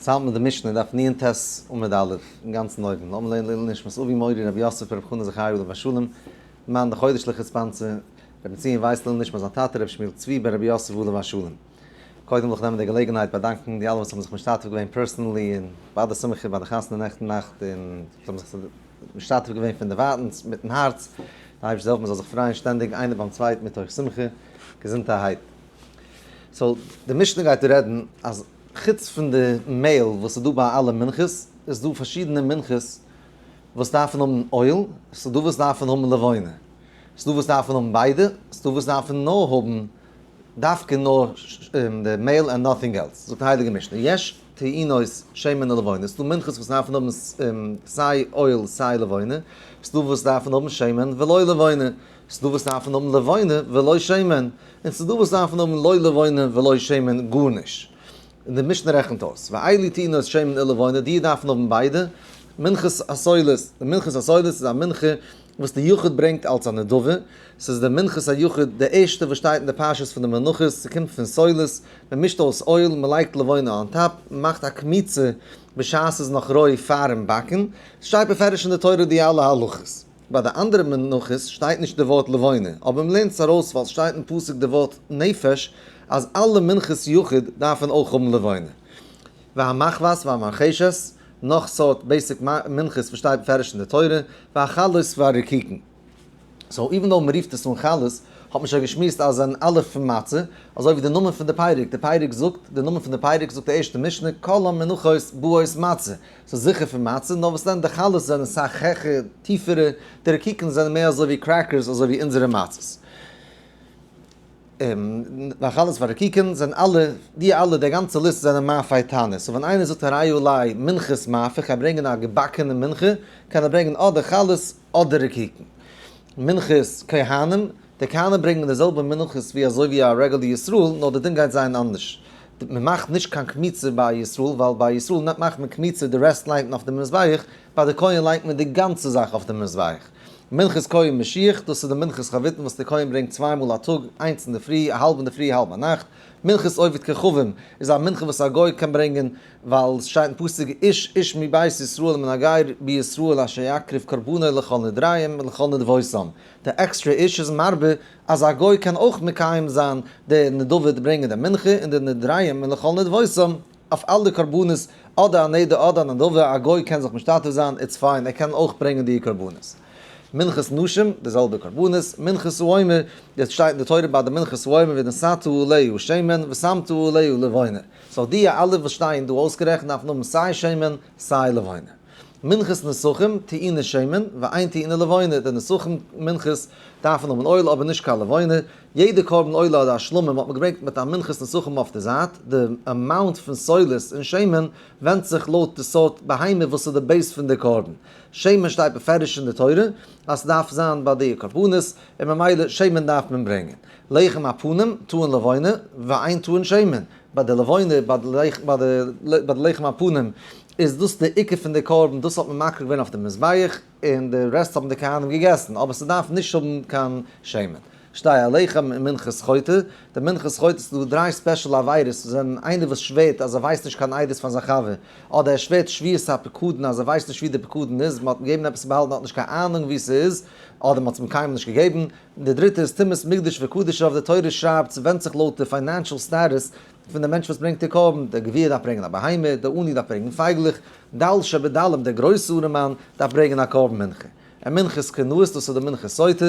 צוזאמען מיט די משנה דף נ ט עמוד א', אינגאנצן אויבן, לאמיר לערנען לעילוי נשמת אבי מורי רבי יוסף ברב חנא זכרי' עליו השלום, מאן די חודש'ליכע sponsor, רבי ציון ווייס לעילוי נשמת זיין טאטע רבי שמואל צבי בן רבי יוסף עליו השלום. קודם וויל איך נעמען די געלעגנהייט באדאנקן די אלע וואס האבן זיך משתתף געווען personally און ביי די שמחה ביי די חתונה נעכטן נאכט און וואס האבן זיך משתתף געווען פון דערווייטנס מיטן הארץ, די אייבערשטער זאל העלפן מען זאל זיך פרייען שטענדיג איינער ביים צווייטן מתוך שמחה, געזונטערהייט. so די משנה גייט דא רעדן אז חוץ פון די מעהל וואס איז דא ביי אלע מנחות, איז דא פארשידענע מנחות וואס דארפן האבן oil, ס'איז דא וואס דארפן האבן לבונה, ס'איז דא וואס דארפן האבן ביידע, ס'איז דא וואס דארפן נאר האבן דווקא נאר די מעהל and nothing else. זאגט די הייליגע משנה, יש טעונות שמן ולבונה, ס'איז דא מנחות וואס דארפן האבן סיי oil סיי לבונה, ס'איז דא וואס דארפן האבן שמן ולא לבונה, ס'איז דא וואס דארפן האבן לבונה ולא שמן, און ס'איז דא וואס דארפן האבן לא לבונה ולא שמן גארנישט. און די משנה רעכנט אויס, ואלו טעונות שמן ולבונה, די דארפן האבן ביידע, מנחת הסולת, די מנחת הסולת איז א מנחה וואס די יחיד ברענגט אלס א נדבה, ס'איז די מנחת היחיד די ערשטע וואס שטייט אין די פרשיות פון די מנחות, ס'קומט פון סולת, מ'מישט אויס oil, מ'לייגט לבונה on top, מ'מאכט א קמיצה בשעת ס'איז נאך רוי פארן באקן, ס'שטייט בפירוש אין די תורה די אלע הלכות. ביי די אנדערע מנחות שטייט נישט די ווארט לבונה, אבער מ'לערנט עס ארויס ווייל ס'שטייט אין פסוק די ווארט נפש אז אלע מנחות יחיד דארפן אויך האבן לבונה. והמחבת והמרחשת, נאך סארט basic מנחות וואס שטייט בפירוש אין די תורה, והחלות והרקיקין. so even though מ'רופט עס אן חלות, האט מען שוין געשמועסט אז זענען אלע פון מצה, אזוי ווי די נאמען פון די פרק, די פרק זאגט, די נאמען פון די פרק זאגט די ערשטע משנה, כל המנחות באות מצה. ס'איז זיכער פון מצה, נאר וואס דען די חלות זענען סאך העכער, טיפערע, די רקיקין זענען מער אזוי ווי crackers אזוי ווי אונזערע מצות. והחלות והרקיקין זענען אלע, די אלע, די גאנצע ליסט זענען מאפי תנור. so ווען איינער זאגט הרי עלי מנחת מאפה, כ'גיי ברענגען א געבאקענע מנחה, קען ער ברענגען אדער חלות אדער רקיקין. מנחת כהנים, די כהנים ברענגען די זעלבע מנחות ווי אזוי ווי א רעגולער ישראל, נאר די דין גייט זיין אנדערש. מען מאכט נישט קיין קמיצה ביי א ישראל, ווייל ביי א ישראל מאכט מען קמיצה די רעסט לייגט מען אויף די מזבח, ביי די כהן לייגט מען די גאנצע זאך אויף די מזבח. מנחת כהן משיח, דאס איז די מנחת חביתין וואס די כהן ברענגט צוויי מאל א טאג, איינס אינדערפרי, א האלב אינדערפרי האלב ביינאכט. מנחת עובד כוכבים איז א מנחה וואס א גוי קען ברענגען, ווייל עס שטייט אין פסוק איש איש מבית ישראל ומן הגר בישראל אשר יקריב קרבנו לכל נדריהם ולכל נדבותם. די עקסטרע איש איז מרבה אז א גוי קען אויך מקיים זיין די נדבה די ברענגען די מנחה און די נדרים און לכל נדבותם אויף אלע קרבנות אדער א נדר אדער א נדבה א גוי קען זיך משתתף זיין it's fine ער קען אויך ברענגען די קרבנות. מנחת נשים די זעלבע קרבנות. מנחת העומר דאס שטייט אין די תורה ביי די מנחת העומר ונתתה עליה שמן ושמת עליה לבונה so די אלע וואס שטייען דא אויסגערעכנט דארפן האבן סיי שמן סיי לבונה. מנחת נסכים, טעונה שמן, ואין טעונה לבונה, די נסכים מנחות דארפן האבן oil אבער נישט קיין לבונה, יעדע קרבן עולה אדער א שלמים האט מען געברענגט מיט א מנחת נסכים אויף די זייט, די amount פון סולת און שמן ווענדט זיך לויט די סארט בהמה וואס איז די base פון די קרבן, שמן שטייט בפירוש אין די תורה אז ס'דארף זיין ביי די קרבנות און ממילא שמן דארף מען ברענגען. לחם הפנים, טעון לבונה, ואין טעון שמן, ביי די לבונה, ביי די לחם הפנים, איז דאס די עיקר פון די קרבן, דאס האט מען מקריב געווען אויף די מזבח, און די רעסט האבן די כהנים געגעסן, אבער ס'דארף נישט האבן קיין שמן. שתי הלחם און מנחת חוטא, די מנחת חוטא ס'איז דא דריי special עבירות, וואס זענען איינער וואס שווערט אז ער ווייסט נישט קיין עדות פאר זיין חבר, אדער ער שווערט שבועת הפקדון אז ער ווייסט נישט ווי די פקדון איז, מ'האט אים געגעבן עפעס צו באהאלטן ער האט נישט קיין אהנונג ווי ס'איז, אדער מ'האט עס אים קיינמאל נישט געגעבן, די דריטע איז טומאת מקדש וקדשיו, די תורה שרייבט ס'ווענדט זיך לויט די financial status פון די מענטש וואס ברענגט די קרבן, דער גביר דארף ברענגען א בהמה, דער עני דארף ברענגען פייגלעך, דל שבדלים, דער גרויסע ארעמאן, דארף ברענגען א קרבן מנחה. און מנחת קנאות, דאס איז די מנחת סוטה,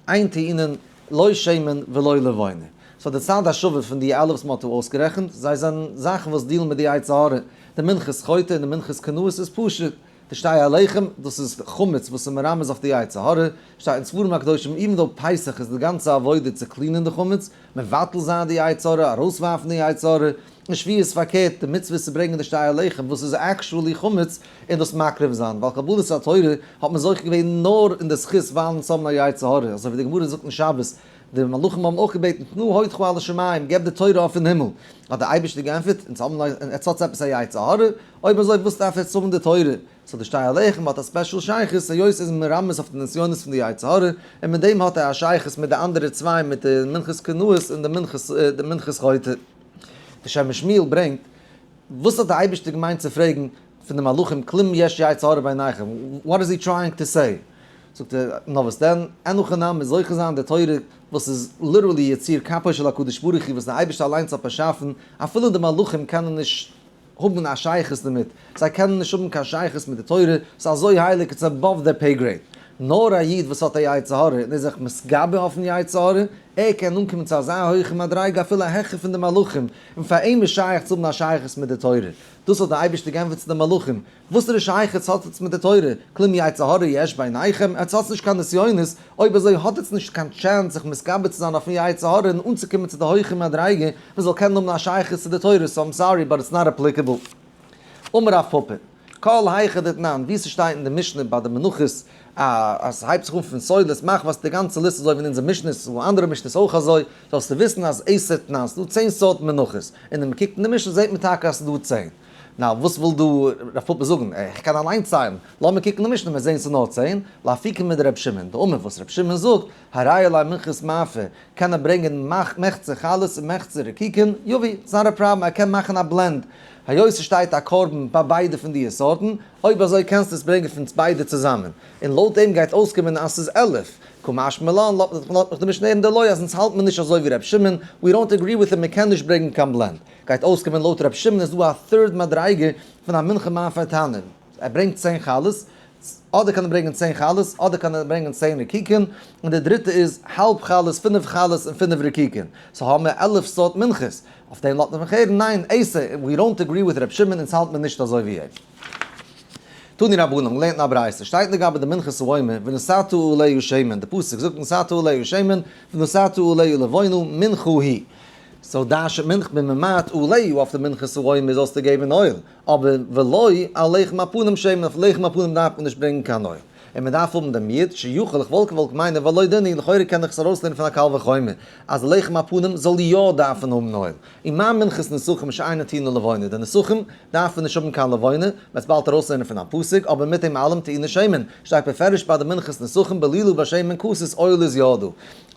אין טעונין לא שמן ולא לבונה. so די צד השווה פון די אלע וואס מ'האט דא אויסגערעכנט, זיי זענען זאכן וואס deal ן מיט די יצר הרע. די מנחת חוטא און די מנחת קנאות איז פשוט. די שתי הלחם, דאס איז חמץ וואס איז מרמז אויף די יצר הרע, שטייט אין ספרים הקדושים even though פסח איז די גאנצע עבודה צו clean ען די חמץ, מבטל זיין די יצר הרע, ארויסווארפן די יצר הרע, און שבועות איז פארקערט, די מצוה איז צו ברענגען די שתי הלחם וואס איז actually חמץ און דאס מקריב זיין, ווייל קבלת התורה האט מען זוכה געווען נאר אין די זכות ווייל אונז האבן א יצר הרע, אזוי ווי די גמרא זאגט אין שבת, די מלאכים האבן אויך געבעטן תנה הודך על השמים, געב די תורה אויפן הימל, האט דער אייבערשטער געענטפערט, אונז האבן, עטס האטס עפעס א יצר הרע? אויב אזוי וואס דארף עטס האבן די תורה? so די שתי הלחם האט א special שייכות היות עס איז מרמז אויף די נסיונות פון די יצר הרע, און מיט דעם האט ער א שייכות מיט די אנדערע צוויי מיט די מנחת קנאות און די מנחת חוטא. די שם משמואל ברענגט. וואס האט דער אייבערשטער געמיינט צו פרעגן פון די מלאכים כלום יש יצר הרע בעיניכם? What is he trying to say? זאגט ער, נאר וואס דען, אין הכי נמי זוכה זיין די תורה וואס איז literally יציר כפו של הקדוש ברוך הוא וואס דער אייבערשטער אליינס האט באשאפן, אפילו די מלאכים קענען נישט האבן א שייכות דערמיט, זיי קענען נישט האבן קיין שייכות מיט די תורה, ס'איז אזוי הייליג, it's above their pay grade. נאר א איד וואס האט א יצר הרע און איז זיך מתגבר אויפן יצר הרע, ער קען אנקומען צו אזא הויכע מדריגה אפילו העכער פון די מלאכים, און פאר אים איז שייך צו האבן א שייכות מיט די תורה. דאס האט דער אייבערשטער געענטפערט צו די מלאכים, וואסערע שייכות האט עטס מיט די תורה? כלום יצר הרע יש בעיניכם, עטס האטס נישט קיין נסיונות, אויב אזוי האט עטס נישט קיין chance זיך מתגבר צו זיין אויפן יצר הרע און אנצוקומען צו די הויכע מדריגה מען זאל קענען האבן א שייכות צו די תורה, so I'm sorry but it's not applicable. אמר רב פפא, כל היכא דתנן, ווי ס'שטייט אין די משנה ביי די מנחות, אז ס'הייבט זיך אן פון סולת, מחבת די גאנצע ליסט אזוי ווי אין אונזער משניות, און אנדערע משניות אויך אזוי, זאלסטו וויסן אז עשר תנן, ס'דא 10 סארט מנחות, און ווען מ'קוקט אין די משנה זעט מען טאקע אז ס'דא 10. נא, וואס וויל דא רב פפא זאגן? איך קען אליין ציילן. לאמיר קוקן די משנה, מיר זעהן ס'איז נאר 10. לאפוקי מדר' שמעון, דאמר וואס ר' שמעון זאגט, הרי עלי מנחת מאפה, קען ער ברענגען מחצה חלות און מחצה רקיקין, יביא, it's not a problem, ער קען מאכן א blend. היות ס'שטייט א קרבן ביי ביידע פון די סארטן, אויב אזוי קענסטו עס ברענגען פון ביידע צוזאמען. און לויט דעם גייט אויסקומען אז ס'איז 11. קא משמע לן, לאזט מיך די משנה הערן דלא אז אונז האלט מען נישט אזוי ווי ר' שמעון, we don't agree with him, מ'קען נישט ברענגען קיין blend. גייט אויסקומען לויט ר' שמעון איז דא א third מדריגה פון א מנחה מאפה תנור. ער ברענגט 10 חלות, אדער קען ער ברענגען 10 חלות, אדער קען ער ברענגען 10 רקיקין, און די דריטע איז האלב חלות, 5 חלות און 5 רקיקין. So האבן מיר 11 סארט מנחות. אויף דעם לאזט מען מיך הערן, ניין, עשר, we don't agree with ר' שמעון, אונז האלט מען נישט אזוי ווי אים. תנו רבנן, לערנט אין א ברייתא, שטייט לגבי די מנחת העומר, ונתתה עליה שמן, די פסוק זאגט ונתתה עליה שמן, ונתתה עליה לבונה, מנחה היא. So דרש'נט מנחה בין ממעט עליה אויף די מנחת העומר זאלסטו געבן oil, אבער ולא על לחם הפנים שמן, אויף לחם הפנים דארף מען נישט ברענגען קיין oil. און מען דארף האבן דעם מיעוט, שיכול איך וואלט געוואלט מיינען ולא דין, לכאורה קען איך עס ארויסלערנען פון א קל וחומר, אז לחם הפנים זאל יא דארפן האבן oil. און מה מנחת נסכים שאינה טעונה לבונה, די נסכים דארפן נישט האבן קיין לבונה, מ'וועט עס באלד ארויסלערנען פון א פסוק, אבער מיט דעם אלעם טעונה שמן, שטייט בפירוש ביי די מנחת נסכים בלילו בשמן כתית oil איז יא דא.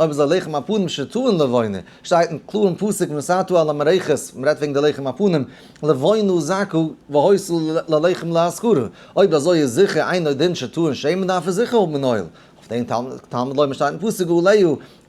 אויב איז א לחם הפנים שטעון לבונה, שטייט אין קלארן פסוק ונתתה על המערכת, מ'רעדט וועגן די לחם הפנים, לבונה זכה והיתה ללחם להזכרה. אויב אזוי איז זיכער אינו דין שטעון שמן דארף ער זיכער האבן oil. אויף דעם תלמוד לומר שטייט אין פסוק עליה,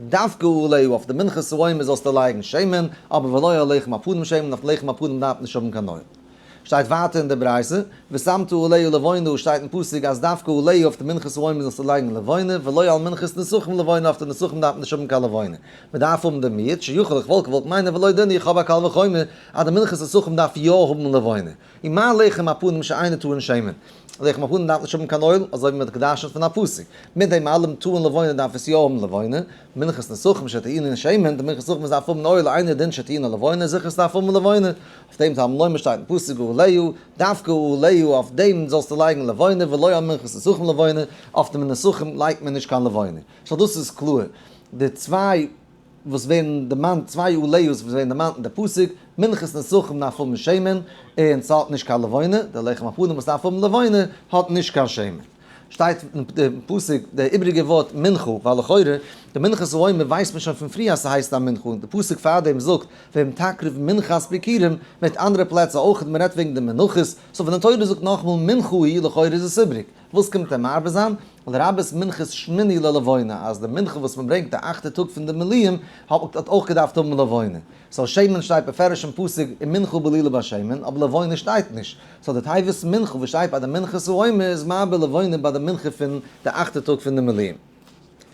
דווקא עליה, אויף די מנחת העומר זאלסטו לייגן שמן, אבער ולא על לחם הפנים שמן, אויף לחם הפנים דארף מען נישט האבן קיין oil. שטייט ווייטער אין די ברייתא, ושמת עליה לבונה, שטייט אין פסוק אז דווקא עליה אויף די מנחת העומר זאלסטו לייגן לבונה, ולא על מנחת נסכים לבונה, אויף די נסכים דארף מען נישט האבן קיין לבונה. מען דארף האבן די מיעוט, שיכול איך וואלט געוואלט מיינען ולא דין איך האב א קל וחומר אז די מנחת נסכים דארף יא האבן לבונה. ומה לחם הפנים שאינו טעון שמן. לחם הפנים דארף נישט האבן קיין oil, אזוי ווי מען האט געדרשנט פון א פסוק. מיט דעם אלעם טעון לבונה דארף עס יא האבן לבונה. מנחת נסכים שטעונה שמן, די מנחת נסכים דארף האבן oil, אינו דין שטעונה לבונה, זיכער עס דארף האבן לבונה. אויף דעם תלמוד לומר שטייט אין פסוק עליה, דווקא עליה, אויף דעם זאלסטו לייגן לבונה, ולא על מנחת נסכים לבונה, אויף די נסכים לייגט מען נישט קיין לבונה. So דאס איז קלאר. די צוויי וואס ווערן דערמאנט, צוויי עליה'ס וואס ווערן דערמאנט אין די פסוק, מנחת נסכים דארף האבן שמן, און ס'האט נישט קיין לבונה, די לחם הפנים וואס דארף האבן לבונה, האט נישט קיין שמן. שטייט אין די פסוק די איבריגע ווארט מנחה, ווייל לכאורה די מנחת העומר ווייסט מען שוין פון פרי אז ס'הייסט א מנחה, און די פסוק פארדעם זאגט ואם תקריב מנחת ביכורים, מיט אנדערע פלעצער אויך, מען רעדט וועגן די מנחות, so ווען די תורה זאגט נאכאמאל מנחה היא, לכאורה איז עס איבריג. וואס קומט ער מרבה זיין? לרבות מנחת שמיני ללבונה, אז די מנחה וואס מען ברענגט די אכטע טאג פון די מילואים האט אויך געדארפט האבן לבונה. So שמן שטייט בפירוש אין פסוק אין מנחה בלילה בשמן, אבער לבונה שטייט נישט. So די תיבת מנחה וואס שטייט ביי די מנחת העומר איז מרבה לבונה ביי די מנחה פון די אכטע טאג פון די מילואים.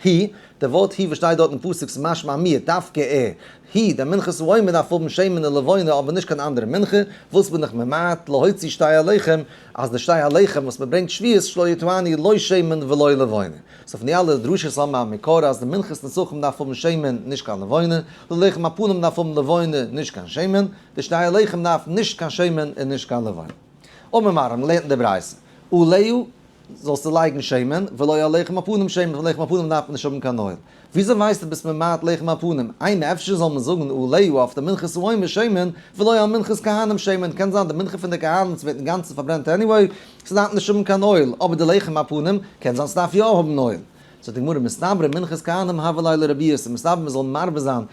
היא, די ווארט היא וואס שטייט דארט אין פסוק איז משמע מיעוט, דווקא ער. היא, די מנחת העומר דארף האבן שמן און לבונה אבער נישט קיין אנדערע מנחה, וואס בין איך ממעט, להוציא שתי הלחם, אז די שתי הלחם וואס מען ברענגט שבועות שלא יטענו לא שמן ולא לבונה. So פון די אלע דרשות האבן מיר א מקור אז די מנחת נסכים דארף האבן שמן נישט קיין לבונה, די לחם הפנים דארף האבן לבונה נישט קיין שמן, די שתי הלחם דארף נישט קיין שמן און נישט קיין לבונה. אמר מר, מען לערנט אין די ברייתא, עליה זאלסטו לייגן שמן, ולא על לחם הפנים שמן, פון לחם הפנים דארף מען נישט האבן קיין oil. וויאזוי ווייסטו ביסט ממעט לחם הפנים? אימא אפשר זאל מען זאגן עליה אויף די מנחת העומר שמן, ולא על מנחת כהנים שמן, קען זיין די מנחה פון די כהנים ס'ווערט אינגאנצן פארברענט anyway, ס'דארף נישט האבן קיין oil, אבער די לחם הפנים קען זיין ס'דארף יא האבן oil. זאגט די גמרא מסתברא מנחת כהנים הוה ליה לרבי יוסי, מסתברא מ'זאל מרבה זיין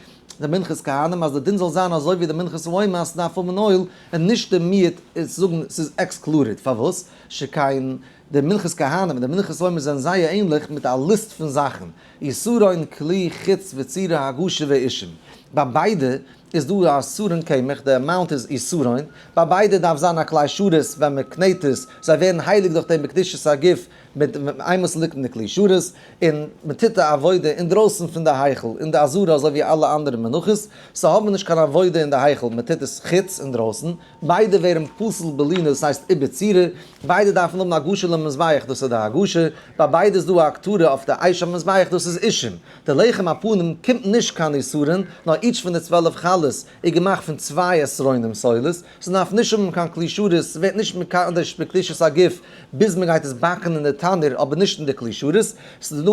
די מנחת כהנים אז די דין זאל זיין אזוי ווי די מנחת העומר אז ס'דארף האבן אויל און נישט די מיעוט איז זאגן ס'איז excluded. פארוואס? שכן די מנחת כהנים און די מנחת העומר זענען זייער ענליך מיט א ליסט פון זאכן, עשרון כלי חית וצורה הגשה ואישים. ביי ביידע איז דא א עשרון קמח, די amount איז עשרון, ביי ביידע דארף זיין א כלי שרת ווען מען קנעט עס, זיי ווערן הייליג דורך דעם בקדושת הגוף מיט איינמאל ס'ליגט אין די כלי שרת, און מען טוט די עבודה אינדרויסן פון די היכל, אין די עזרה אזוי ווי אלע אנדערע מנחות, so האבן נישט קיין עבודה אין די היכל, מען טוט עס חוץ אינדרויסן, ביידע ווערן פסול בלינה דאס הייסט איבער צורה, ביידע דארפן האבן הגשה למזבח דאס איז די הגשה, ביי ביידע איז דא א הקטרה אויף די אש המזבח דאס איז אישים. די לחם הפנים קומט נישט קיין עשרון, נאר each פון די 12 חלות איז געמאכט פון צוויי עשרונים סולת, ס'דארף נישט האבן קיין כלי שרת, ס'ווערט נישט מקדש בקדושת הגוף ביז מ'גייט עס באקן אין די תנור אבער נישט אין די כלי שרת, ס'איז דא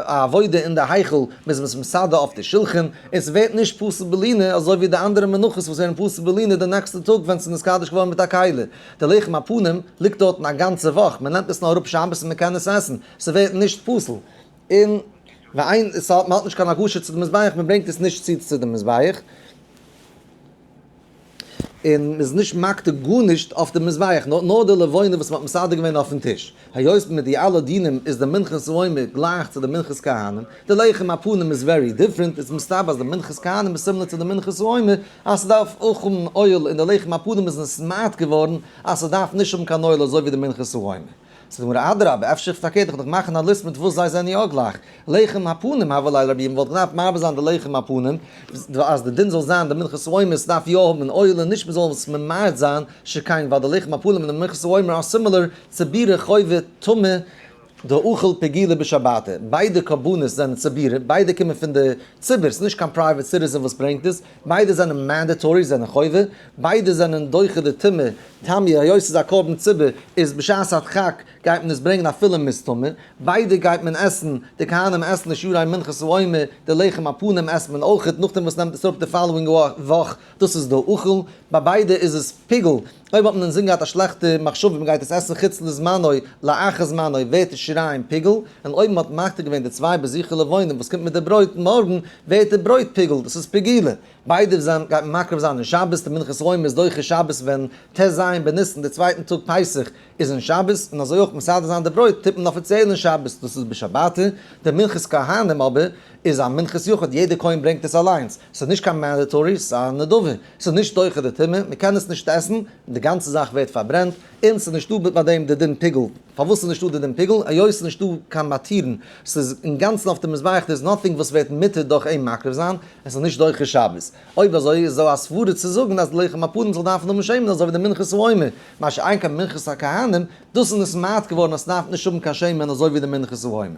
א עבודה אין די היכל מ'איז עס מסדר אויף די שולחן, און ס'ווערט נישט פסול בלינה אזוי ווי די אנדערע מנחות וואס ווערן פסול בלינה די נעקסטע טאג ווען ס'איז נתקדש געווארן מיט א כלי. די לחם הפנים ליגט דארטן א גאנצע וואך, מ'נעמט עס נאר אראפ שבת און מ'קען עס עסן, ס'ווערט נישט פסול. און ואין, עס האט, מ'האט נישט קיין הגשה צו די מזבח, מ'ברענגט עס נישט צו צו די מזבח. און מ'איז נישט מקטיר גארנישט אויף די מזבח, נאר די לבונה וואס מ'האט מסדר געווען אויפן טיש. היות מיט די אלע דינים איז די מנחת העומר גלייך צו די מנחת כהנים, די לחם הפנים איז very different, איז מסתבר אז די מנחת כהנים איז similar צו די מנחת העומר, אז ס'דארף אויך האבן אויל און די לחם הפנים איז נתמעט געווארן אז ס'דארף נישט האבן קיין אויל אזוי ווי די מנחת העומר. זאגט די גמרא אדרבה אפשר פארקערט איך דאך מאכן א ליסט מיט וואס זיי זענען יא גלייך, לחם הפנים הוה ליה לרבי מ'וואלט געדארפט מרבה זיין די לחם הפנים אז די דין זאל זיין די מנחת העומר ס'דארף יא האבן אויל און נישט מ'זאל עס ממעט זיין שכן ווייל די לחם הפנים און די מנחת העומר are similar ציבורא חובה טומאה דאכל פיגולא בשבתא, ביידע קרבנות זענען ציבורא, ביידע קומען פון די ציבור, ס'איז נישט קיין private citizen וואס ברענגט עס, ביידע זענען mandatory, זענען חובה, ביידע זענען דוחה די טומאה, טמיא, היות ס'איז א קרבן ציבור, איז בשעת הדחק גייט מען עס ברענגען אפילו מ'איז טמא, ביידע גייט מען עסן, די כהנים עסן נישט שיריים מנחת העומר, די לחם הפנים עסט מען אויכעט, נאכדעם וואס נעמט עס אראפ די following וואך, דאס איז די אוכל, ביי ביידע איז עס פיגול, אויב האט מען אינזין געהאט א שלעכטע מחשבה מען גייט עס עסן חוץ לזמנו לאחר זמנו ווערט עס שיריים פיגול, און אויב מען האט מקטיר געווען די צוויי בזיכי לבונה וואס קומט מיט די ברויט מארגן ווערט די ברויט פיגול, דאס איז פיגולא. ביידע זענען גייט מען מקריב זיין אין שבת, די מנחת העומר איז דוחה שבת ווען ט ז בניסן די צווייטן טאג פסח איז אין שבת, און אזוי אויך מסדר זיין די ברויט טוט מען אפיציעל אין שבת, דאס איז בשבתא, די מנחת כהנים אבער איז א מנחת יחיד, יעדער כהן ברענגט עס אליינס, ס'איז נישט קיין mandatory, ס'איז א נדבה, ס'איז נישט דוחה די טומאה, מ'קען עס נישט עסן, די גאנצע זאך ווערט פארברענט, און ס'איז נישטא ביי דעם די דין פיגול. פארוואס איז נישטא די דין פיגול? היות ס'איז נישטא קיין מתירין, ס'איז אינגאנצן אויף די מזבח, there is nothing וואס ווערט מותר דורך אים מקריב זיין, עס איז נישט דוחה שבת. אויב אזוי איז דא א סברה צו זאגן אז לחם הפנים זאל דארפן האבן שמן אזוי ווי די מנחת העומר, מה שאין כן מנחת הכהנים, דאס איז נתמעט געווארן אז ס'דארף נישט האבן קיין שמן אזוי ווי די מנחת העומר.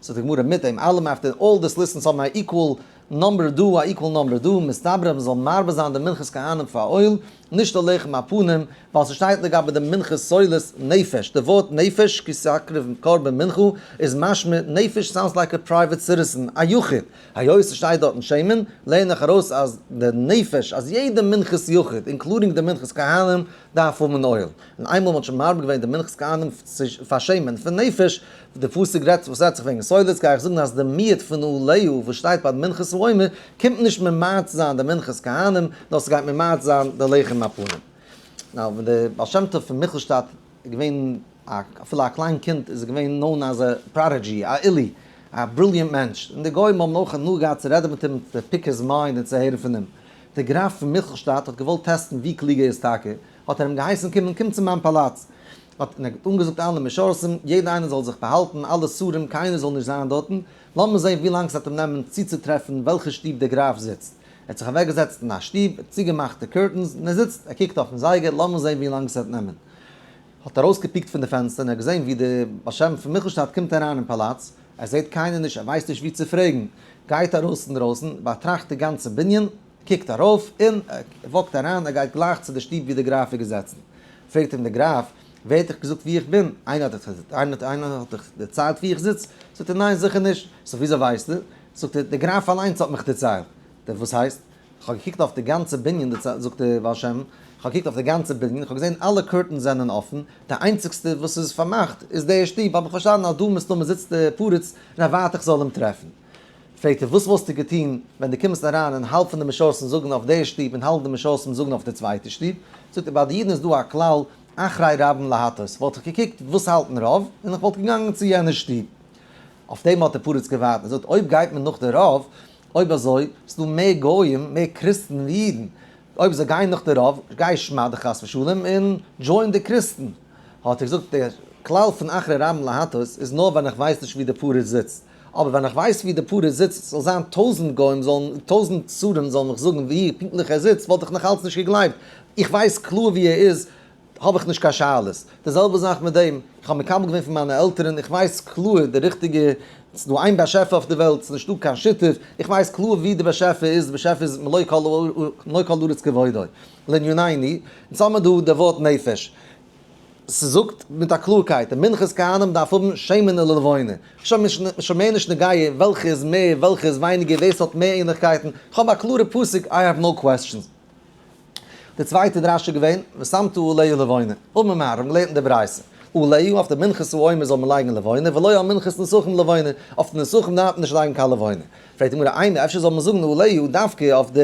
זאגט די גמרא מיט דעם אלעם after all this list אונז האבן א equal number דא א equal number דא, מסתברא אז מ'זאל מרבה זיין די מנחת כהנים פאר אויל, נישט די לחם הפנים, ווייל ס'שטייט לגבי די מנחת סולת נפש, די ווארט נפש כי תקריב קרבן מנחה איז משמע נפש sounds like a private citizen, א יחיד, היות ס'שטייט דארטן שמן, לערן איך ארויס אז די נפש, אז יעדע מנחת יחיד, including די מנחת כהנים, דארף האבן אויל. און איינמאל מ'האט שוין מרבה געווען די מנחת כהנים פאר שמן פון נפש, די פסוק רעדט וואס רעדט זיך וועגן סולת, גיי איך זאגן אז די מיעוט פון עליה וואס שטייט ביי די מנחת העומר קומט נישט ממעט זיין די מנחת כהנים, נאר ס'גייט ממעט זיין די לחם הפנים. now ווען די בעל שם טוב פון מיכלשטאט איז געווען א אפילו א קליין קינד איז ער געווען known as a prodigy, א עילוי, א brilliant מענטש, און די גוים האבן אויך הנאה געהאט צו רעדן מיט אים, to pick his mind און צו הערן פון אים. דער גראף פון מיכלשטאט האט געוואלט טעסטן ווי קלוג ער איז טאקע, האט ער אים געהייסן קומען, קום צו מיין פאלאץ. האט ער אנגעזאגט אלע משרתים, יעדער איינער זאל זיך באהאלטן, אלע שרים, קיינער זאל נישט זיין דארטן, לאמיר זען ווי לאנג ס'וועט אים נעמען צוצוטרעפן וועלכע שטוב דער גראף זיצט. ער האט זיך אוועקגעזעצט אין א שטוב, צוגעמאכט די curtains, און ער זיצט, ער קוקט אויפן זייגער, לאמיר זען ווי לאנג ס'וועט נעמען. האט ארויסגעפיקט פון די פענסטער און ער האט געזען ווי דער בעל שם פון מיכלשטאט קומט אריין אין פאלאץ, ער זעט קיינער נישט, ער ווייסט נישט ווי צו פרעגן, גייט ארויס אינדרויסן, באטראכט די גאנצע בנין, קוקט ארויף און ער walk ט אריין, ער גייט גלייך צו די שטוב ווי דער גראף איז געזעצן. פרעגט אים דער גראף, ווער האט דיך געזאגט וואו איך בין? איינער האט דיך דערציילט וואו איך זיץ? זאגט ער, ניין זיכער נישט. זאגט וויאזוי ווייסטו? זאגט ער, דער גראף אליינס האט מיך דערציילט. דער וואס הייסט? איך האב געקוקט אויף די גאנצע בנין, זאגט דער בעל שם, איך האב געקוקט אויף די גאנצע בנין, איך האב געזען אלע curtains זענען אפן, די איינציגסטע וואס איז פארמאכט איז דער שטוב, האב איך פארשטאנען אז דא מסתמא זיצט דער פריץ און ער ווארט איך זאל אים טרעפן. פרעגט ער, וואס וואלסטו געטון ווען דו קומסט אריין און האלב פון די משרתים זאגן אויף די שטוב און האלב די משרתים זאגן אויף די צווייטע שטוב? זאגט ער, ביי די אידן איז דא א כלל אחרי רבים להטות, וואלט איך געקוקט וואס האלטן רוב און איך וואלט געגאנגען צו יענע שטוב. אויף דעם האט דער פריץ געווארט, ער זאגט, אויב גייט מען נאך די רוב, אויב אזוי, ס'דא מער גויים, מער קריסטן ווי אידן, אויב זיי גייען נאך די רוב, גיי שמד חס ושלום און join די קריסטן. האט ער געזאגט, דער כלל פון אחרי רבים להטות איז נאר ווען איך ווייס נישט ווי די פריץ זיצט. אבער ווען איך ווייס ווי די פריץ זיצט, זאל זיין 1000 גוים זאלן, 1000 שרים זאלן מיך זאגן ווי פונקטליך ער זיצט, וואלט איך נאך אלץ נישט געגלייבט. איך ווייס קלאר ווי ער איז, האב איך נישט קיין שאלות. די זעלבע זאך מיט דעם, איך האב מקבל געווען פון מיינע עלטערן, איך ווייס קלאר די ריכטיגע, ס'איז דא איין באשעפער אויף די וועלט, ס'איז נישטא קיין שותף, איך ווייס קלאר ווי די באשעפער איז, די באשעפער איז מלא כל הארץ כבודו. לענינינו, אונז האמיר דא די ווארט נפש. ס'זאגט מיט א קלארקייט, די מנחת כהנים דארף האבן שמן ולבונה. שוין מער נישט נוגע וועלכע איז מער, וועלכע איז ווייניגער, ווער ס'האט מער ענליכקייטן, כ'האב א קלארע פסוק, I have no questions. די צווייטע דרשה איז געווען, ושמת עליה לבונה. אמר מר, האבן געלערנט אין די ברייתא. עליה, אויף די מנחת העומר זאל מען לייגן לבונה, ולא על מנחת נסכים לבונה, אויף די נסכים דארף מען נישט לייגן קיין לבונה. פרעגט די גמרא, אימא, אפשר זאל מען זאגן עליה דווקא אויף די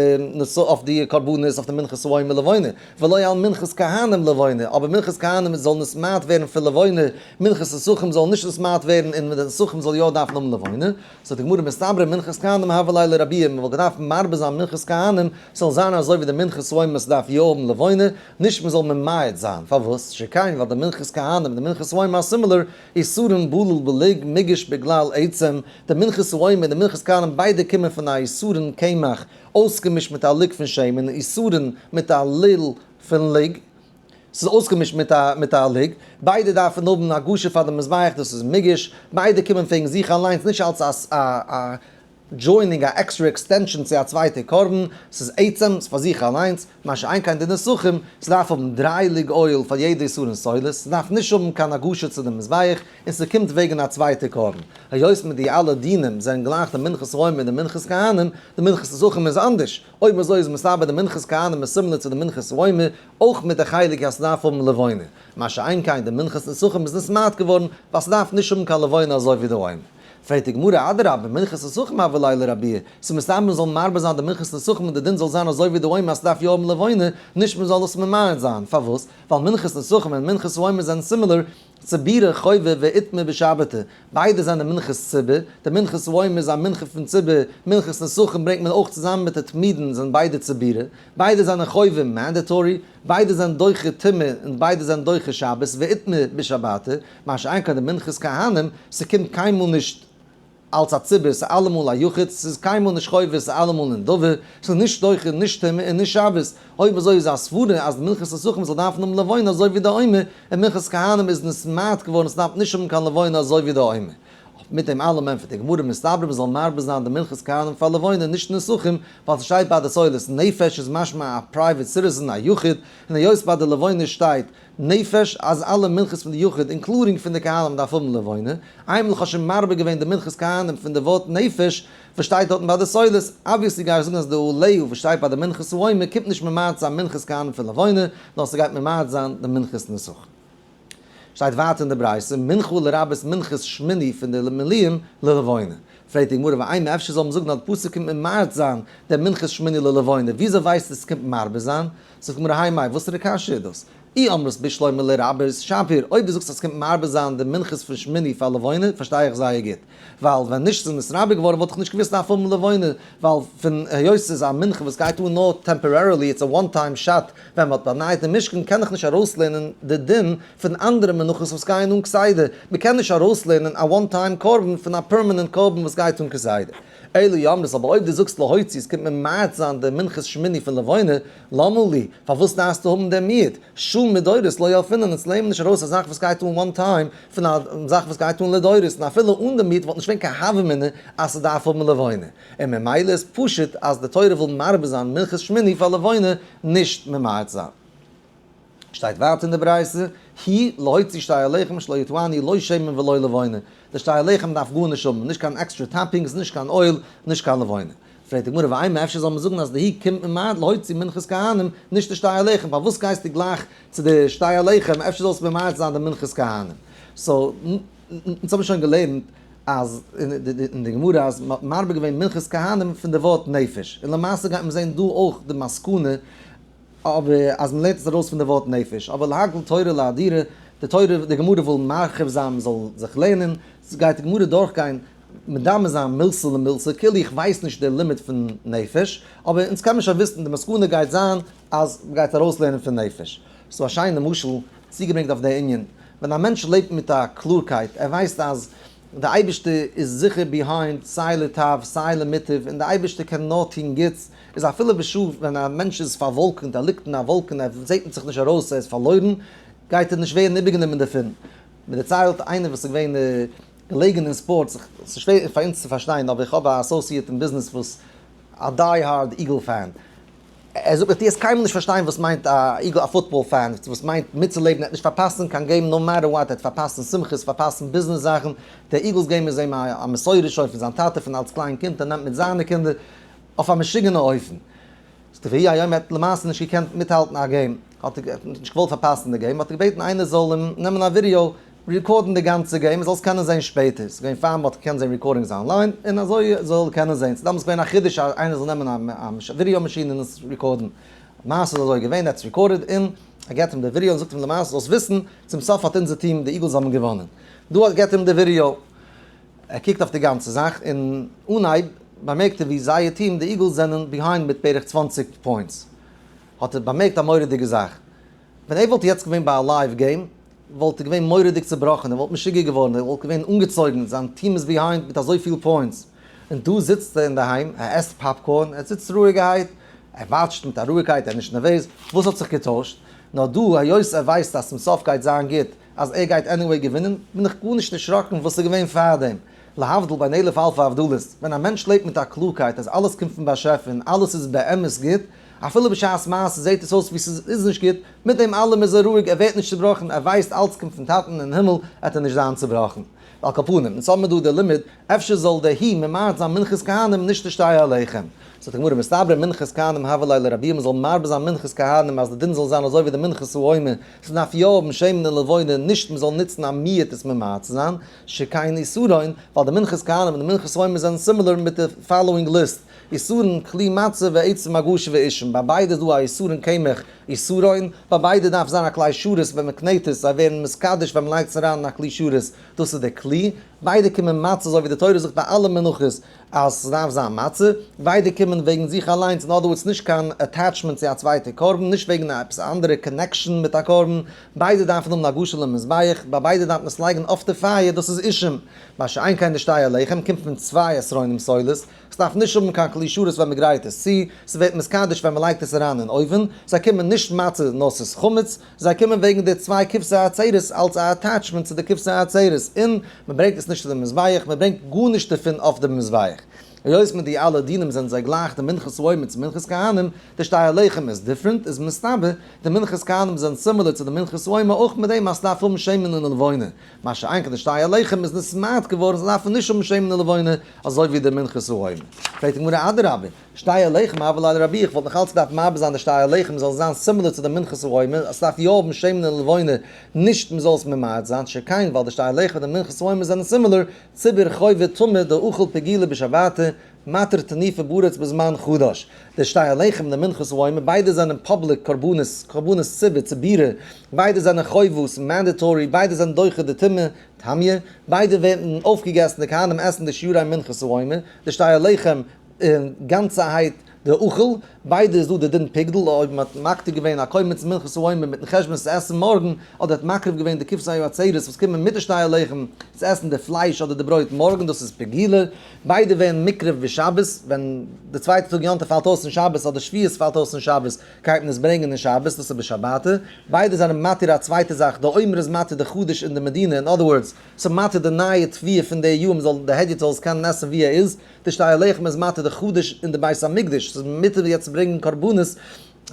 אויף די קרבנות אויף די מנחת העומר לבונה, ולא על מנחת כהנים לבונה, אבער מנחת כהנים זאל נתמעט ווערן פון לבונה, מנחת נסכים זאל נישט נתמעט ווערן און די נסכים זאל יא דארפן האבן לבונה. זאגט די גמרא, מסתברא מנחת כהנים הוה ליה לרבויי, מען וואלט געדארפט מרבה זיין מנחת כהנים ס'זאל זיין אזוי ווי די מנחת העומר ס'דארף יא האבן לבונה, נישט מען זאל ממעט זיין, פארוואס? שכן ווייל די מנחת כהנים און די מנחת העומר are similar, עשרון בלול בלוג מוגש בגלל עצם, די מנחת העומר און די מנחת כהנים ביידע קומען פון א עשרון קמח אויסגעמישט מיט א לוג פון שמן, עשרון מיט א ליל פון לוג, ס'איז אויסגעמישט מיט א מיט א לוג, ביידע דארפן האבן הגשה פאר די מזבח דאס איז מוגש, ביידע קומען וועגן זיך אליינס נישט אלס א א joining א extra extension צו א צווייטע קרבן, ס'איז עצם, ס'איז פאר זיך אליינס, מה שאין כן די נסכים, ס'דארף האבן דריי לוג oil פאר יעדע עשרון סולת, ס'דארף נישט האבן קיין הגשה צו די מזבח, און ס'קומט וועגן א צווייטע קרבן. היות מיט די אלע דינים זענען גלייך די מנחת העומר און די מנחת כהנים, די מנחת נסכים איז אנדערש, אויב אזוי איז מסתבר די מנחת כהנים איז similar צו די מנחת העומר, אויך מיט די חלק אז ס'דארף האבן לבונה. מה שאין כן די מנחת נסכים איז נתמעט געווארן ווייל ס'דארף נישט האבן קיין לבונה אזוי ווי די עומר. פרעגט די גמרא, אדרבה, מנחת נסכים הוה ליה לרבויי, ס'איז מסתבר מ'זאל מרבה זיין די מנחת נסכים און די דין זאל זיין אזוי ווי די עומר אז ס'דארף יא האבן לבונה, נישט מ'זאל עס ממעט זיין. פארוואס? ווייל מנחת נסכים און מנחת העומר זענען similar, ציבורא חובה ואיתמר בשבתא, ביידע זענען מנחת ציבור, די מנחת העומר איז א מנחה פון ציבור, מנחת נסכים ברענגט מען אויך צוזאמען מיט די תמידין זענען ביידע ציבורא, ביידע זענען חובה mandatory, ביידע זענען דוחה טומאה און ביידע זענען דוחה שבת ואיתמר בשבתא, מה שאין כן די מנחת כהנים, ס'קומט קיינמאל נישט אלס א ציבור, ס'איז אלעמאל א יחיד, ס'איז קיינמאל נישט חובה, ס'איז אלעמאל נדבה, ס'איז נישט דוחה נישט טומאה און נישט שבת. אויב אזוי איז א סברה אז מנחת נסכים זאל דארפן האבן לבונה אזוי ווי די עומר, און מנחת כהנים איז נתמעט געווארן ס'דארף נישט האבן קיין לבונה אזוי ווי די עומר. מיט דעם אלעם ענטפערט די גמרא מסתברא מ'זאל מרבה זיין די מנחת כהנים פאר לבונה נישט נסכים, ווייל ס'שטייט ביי די סולת נפש איז משמע א private citizen א יחיד, און היות ביי די לבונה שטייט נפש אז אלע מנחות פון די יחיד including פון די כהנים דארף האבן לבונה, איינמאל כ'האב שוין מרבה געווען די מנחת כהנים פון די ווארט נפש וואס שטייט דארטן ביי די סולת, obviously גיי איך זאגן אז די עליה וואס שטייט ביי די מנחת העומר קומט נישט ממעט זיין מנחת כהנים פון לבונה, נאר ס'גייט ממעט זיין די מנחת נסכים. שטייט ווייטער אין די ברייתא, מנחה לרבות מנחת שמיני פון די מילואים ללבונה. פרעגט די גמרא ואימא אפשר זאל מען זאגן אז די פסוק קומט ממעט זיין דער מנחת שמיני ללבונה, וויאזוי ווייסטו עס קומט מרבה זיין? זאגט די גמרא האי מאי, וואסערע קשיא איז דאס? אי אמרת בשלמא לרבות שפיר, אויב דו זאגסט אז ס'קומט מרבה זיין די מנחת פון שמיני פאר לבונה, פארשטיי איך זייער גוט. ווייל ווען נישט ס'איז נתרבה געווארן וואלט איך נישט געוואוסט דארף האבן לבונה, ווייל פון היות ס'איז א מנחה וואס גייט אן נאר temporarily, it's a one time shot, ווען מ'האט באנייט די משכן קען איך נישט ארויסלערנען די דין פון אנדערע מנחות וואס גייען אן כסדר, מ'קען נישט ארויסלערנען א one time קרבן פון א permanent קרבן וואס גייט אן כסדר. אלא אי אמרת, אבער אויב דו זאגסט להוציא עס קומט ממעט זיין די מנחת שמיני פון לבונה, למה לי, פארוואס דארפסטו האבן דעם מיעוט? שום מדורות לא ילפינן, אונז לערנען נישט ארויס א זאך וואס גייט אן one time פון א זאך וואס גייט אן לדורות, און אפילו אן דעם מיעוט וואלט נישט געווען קיין הוה אמינא אז ס'דארף האבן לבונה, און ממילא איז פשוט אז די תורה וויל מרבה זיין מנחת שמיני פאר לבונה, נישט ממעט זיין. שטייט ווייטער אין די ברייתא, היא להוציא שתי הלחם שלא יטענו לא שמן ולא לבונה, די שתי הלחם דארף גארנישט האבן, נישט קיין extra toppings, נישט קיין oil, נישט קיין לבונה. פרעגט די גמרא ואימא אפשר זאל מען זאגן אז די היא קומט ממעט להוציא מנחת כהנים, נישט די שתי הלחם, פארוואס גייסטו גלייך צו די שתי הלחם, אפשר זאלסטו ממעט זיין די מנחת כהנים. so, אונז האבן שוין געלערנט אז אין די גמרא אז מ'האט מרבה געווען מנחת כהנים פון די ווארט נפש, און למעשה גייט מען זען דא אויך די מסקנא אבער אז מ'לערנט עס ארויס פון די ווארט נפש, אבער להגדיל תורה לאדירה, די תורה די גמרא וויל מרחיב זיין מ'זאל זיך לערנען, גייט די גמרא דורכגיין מדמה זיין מילתא למילתא, כאילו איך ווייס נישט די לימוד פון נפש, אבער אונז קען מען שוין וויסן די מסקנא גייט זיין אז מ'גייט ארויסלערנען פון נפש. ס'דא א שיינע משל צוגעברענגט אויף די ענין, ווען א מענטש לעבט מיט א קלארקייט, ער ווייסט אז די אייבערשטער איז זיכער behind סיי לטב סיי למוטב און די אייבערשטער קען נאר טון גוטס, איז אפילו בשעה ווען א מענטש איז פארוואלקענט, ער ליגט אין א וואלקען, ער זעט זיך נישט ארויס, ער איז פארלוירן, גייט ער נישט ווערן איבערגענומען דערפון. מען דערציילט איינער וואס איז געווען געלעגן אין ספארטס, ס'איז שווער פאר אונז צו פארשטיין, אבער איך האב א associate אין ביזנעס וואס א die hard Eagle fan, ער זאגט מיר דו וועסט קיינמאל נישט פארשטיין וואס מיינט א Eagle א football fan, וואס מיינט מיטצולעבן, ער וועט נישט פארפאסן קיין game no matter what, ער וועט פארפאסן שמחות, פארפאסן ביזנעס זאכן, דער Eagles game איז אים א מסורה שוין פון זיין טאטע פון אלס קליין קינד, ער נעמט מיט זיינע קינדער אויף א משוגענע אופן. זאגט ער ויהי היום ער האט למעשה נישט געקענט מיטהאלטן א game, האט ער נישט געוואלט פארפאסן די game, האט ער געבעטן איינער זאל אים נעמען א ווידיאו record ן די גאנצע game, ער זאל עס קענען זען שפעטער, ס'איז געווען פאר מ'האט געקענט זען recordings online, און אזוי זאל ער קענען זען, ס'איז דאמאלס געווען א חידוש אז איינער זאל נעמען א ווידיאו מאשין און עס record ן, למעשה איז אזוי געווען, ער האט עס recorded און ער געבט אים די ווידיאו און זאגט אים למעשה זאלסט וויסן, צום סוף האט אונזער טיעם, די Eagles האבן געוואנען. דא געבט אים די ווידיאו, ער קוקט אויף די גאנצע זאך, און אנהייב באמערקט ער ווי זייער טיעם, די Eagles זענען behind מיט בערך 20 points, האט ער באמערקט א מורא'דיגע זאך, ווען ער וואלט יעצט געווען ביי א live game, וואלט ער געווען מורא'דיג צובראכן, ער וואלט משוגע געווארן, ער וואלט געווען אנגעצויגן, זיין טיעם איז behind מיט אזויפיל points. און דא זיצט ער אינדערהיים, ער עסט popcorn, ער זיצט רואיגערהייט, ער watch ט מיט א רואיגקייט, ער איז נישט נערוועז, וואס האט זיך געטוישט? נאר דא, היות ער ווייסט אז צום סוף גייט זיין גוט, אז ער גייט anyway געווינען, בין איך גארנישט דערשראקן וואס איז געווען פארדעם. להבדיל בין אלף אלפי הבדלות, ווען א מענטש לעבט מיט א קלארקייט אז אלעס קומט פון באשעפער און אלעס איז באמת גוט, אפילו בשעת מעשה זעט עס אויס ווי ס'איז נישט גוט, מיט דעם אלעם איז ער רואיג, ער ווערט נישט צובראכן, ער ווייסט אלץ קומט פון טאטן אין הימל, וועט ער נישט זיין צובראכן. ועל כל פנים, אונז האבן מיר דא די לימוד, אפשר זאל דער הוא ממעט זיין מנחת כהנים נישט די שתי הלחם. זאגט די גמרא מסתברא מנחת כהנים הוה ליה לרבויי מ'זאל מרבה זיין מנחת כהנים אז די דין זאל זיין אזוי ווי די מנחת העומר, ס'דארף יא האבן שמן און לבונה נישט מ'זאל נוצן א מיעוט עס ממעט צו זיין, שכן עשרון, ווייל די מנחת כהנים און די מנחת העומר זענען similar מיט די following list, עשרון כלי מצה ועצם הגשה ואישים, ביי ביידע איז דא א עשרון קמח עשרון, ביי ביידע דארף זיין א כלי שרת ווען מ'קנעט עס, זיי ווערן מתקדש ווען מ'לייגט עס אריין אין א כלי שרת, דאס איז די כלי, ביידע קומען מצה אזוי ווי די תורה זאגט ביי אלע מנחות אז ס'דארף זיין מצה, ביידע קומען וועגן זיך אליינס, in other words נישט קיין attachment צו א צווייטע קרבן, נישט וועגן עפעס א אנדערע connection מיט א קרבן, ביידע דארפן האבן הגשה למזבח, ביי ביידע דארף מען עס לייגן אויף די פייער, דאס איז אישים, מה שאין כן די שתי הלחם קומט פון צוויי עשרונים סולת, ס'דארף נישט האבן קיין כלי שרת ווען מ'גרייט עס צו, ס'ווערט מתקדש ווען מ'לייגט עס אריין אין אויוון, זיי קומען נישט מצה נאר ס'איז חמץ, זיי קומען וועגן די צוויי כבשי העצרת אלס א attachment צו די כבשי העצרת, און מ'ברענגט עס נישט צו די מזבח, מ'ברענגט גארנישט דערפון אויף די מזבח. היות מיט די אלע דינים זענען זיי גלייך די מנחת העומר צו מנחת כהנים, די שתי הלחם איז different, איז מסתבר די מנחת כהנים זענען similar צו די מנחת העומר אויך מיט דעם אז ס'דארף האבן שמן און לבונה, מה שאין כן די שתי הלחם איז נתמעט געווארן זיי דארפן נישט האבן שמן און לבונה אזוי ווי די מנחת העומר. פרעגט די גמרא אדרבה, שתי הלחם הוה ליה לרבויי איך וואלט נאך אלץ געדארפט מרבה זיין די שתי הלחם זאל זיין similar צו די מנחת העומר אז ס'דארף יא האבן שמן און לבונה נישט מ'זאל עס ממעט זיין שכן ווייל די שתי הלחם און די מנחת העומר זענען similar ציבור חובה טמא דאכל פגילה בשבתא מתיר תנופה בארץ בזמן חדש. די שתי הלחם און די מנחת העומר ביידע זענען public קרבנות, קרבנות ציבור, ציבורא, ביידע זענען חובות, mandatory, ביידע זענען דוחה די טומאה, טמיא, ביידע ווערן אויפגעגעסן, די כהנים עסן די שירי מנחת העומר, די שתי הלחם גאנצערהייט די אוכל, ביידע איז דא די דין פיגדל, אויב מען האט מקטיר געווען א קומץ מנחת העומר מיטן חשבון עס צו עסן מארגן, אדער האט מקריב געווען די כבשי העצרת וואס קומען מיט די שתי הלחם צו עסן די פלייש אדער די ברויט מארגן, דאס איז פגילה, ביידע ווערן מוקרב בשבת, ווען די צווייטע טאג יום טוב פאלט אויס אין שבת אדער שבועות פאלט אויס אין שבת, גייט מען עס ברענגען אין שבת, דאס איז בשבתא, ביידע זענען מתיר א צווייטע זאך, די עומר איז מתיר די חדש אין די מדינה, in other words, ס'איז מתיר די נייע תבואה פון די יאר, מ'זאל די הדיוט זאל עס קענען עסן ווי ער איז, די שתי הלחם איז מתיר די חדש אין די בית המקדש, ס'איז מותר יעצט צו ברענגען קרבנות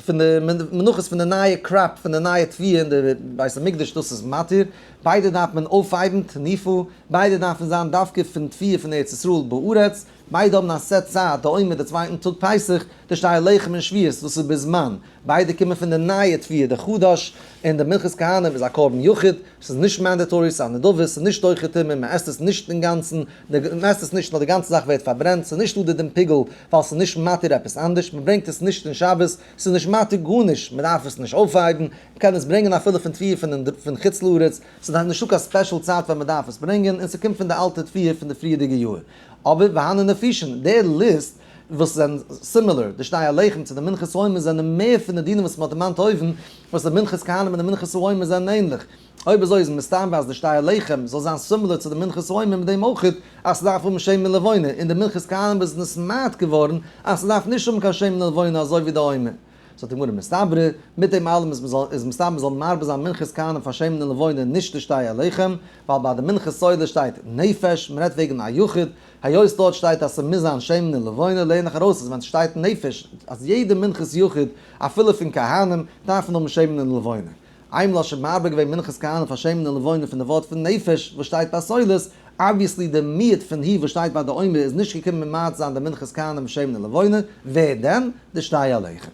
פון די מנחות פון די נייע crop פון די נייע תבואה אין די בית המקדש, דאס איז מתיר, ביידע דארף מען אויפהייבן, תנופה, ביידע דארפן זיין דווקא פון תבואה פון ארץ ישראל בארץ, ביידע האבן א set צייט, די עומר די צווייטן טאג פסח, די שתי הלחם אין שבועות, דאס איז בזמן. ביידע קומען פון די נייע תבואה, די חדש און די מנחת כהנים איז א קרבן יחיד, ס'איז נישט mandatory, ס'איז א נדבה, ס'איז נישט דוחה טומאה, מען עסט עס נישט אינגאנצן, מען עסט עס נישט נאר די גאנצע זאך ווערט פארברענט, ס'איז נישט דא די דין פיגול ווייל ס'איז נישט מתיר עפעס אנדערש, מען ברענגט עס נישט אין שבת, ס'איז נישט מתיר גארנישט, מען דארף עס נישט אויפהייבן, מען קען עס ברענגען אפילו פון תבואה פון חוץ לארץ, ס'איז נישטא קיין special צייט ווען מען דארף עס ברענגען, און ס'קומט פון די אלטע תבואה פון די פריערדיגע יאר. אבער והני נפישין, די ליסט וואס זענען similar, די שתי הלחם צו די מנחת העומר זענען מער פון די דינים וואס מען האט דערמאנט אויבן, וואס די מנחת כהנים און די מנחת העומר זענען ענליך. אויב אזוי איז מסתבר אז די שתי הלחם זאל זיין similar צו די מנחת העומר מיט דעם אויך אז ס'דארף האבן שמן לבונה, און די מנחת כהנים איז נתמעט געווארן אז ס'דארף נישט האבן קיין שמן לבונה אזוי ווי די עומר. זאגט די גמרא מסתברא, מיט דעם אלעם איז מ'זאל איז מסתבר מ'זאל מרבה זיין מנחת כהנים פאר שמן לבונה נישט די שתי הלחם, ווייל ביי די מנחת סולת שטייט נפש, מ'רעדט וועגן א יחיד, היות דארט שטייט אז ס'מוז זיין שמן און לבונה לערן איך ארויס אז ווען ס'שטייט נפש אז יעדע מנחת יחיד אפילו פון כהנים דארף מען האבן שמן און לבונה. איינמאל האט שוין מרבה געווען מנחת כהנים פאר שמן און לבונה פון די ווארט פון נפש וואס שטייט ביי סולת, obviously די מיעוט פון הוא וואס שטייט ביי די עומר איז נישט געקומען ממעט זיין די מנחת כהנים שמן און לבונה, ווער דען? די שתי הלחם.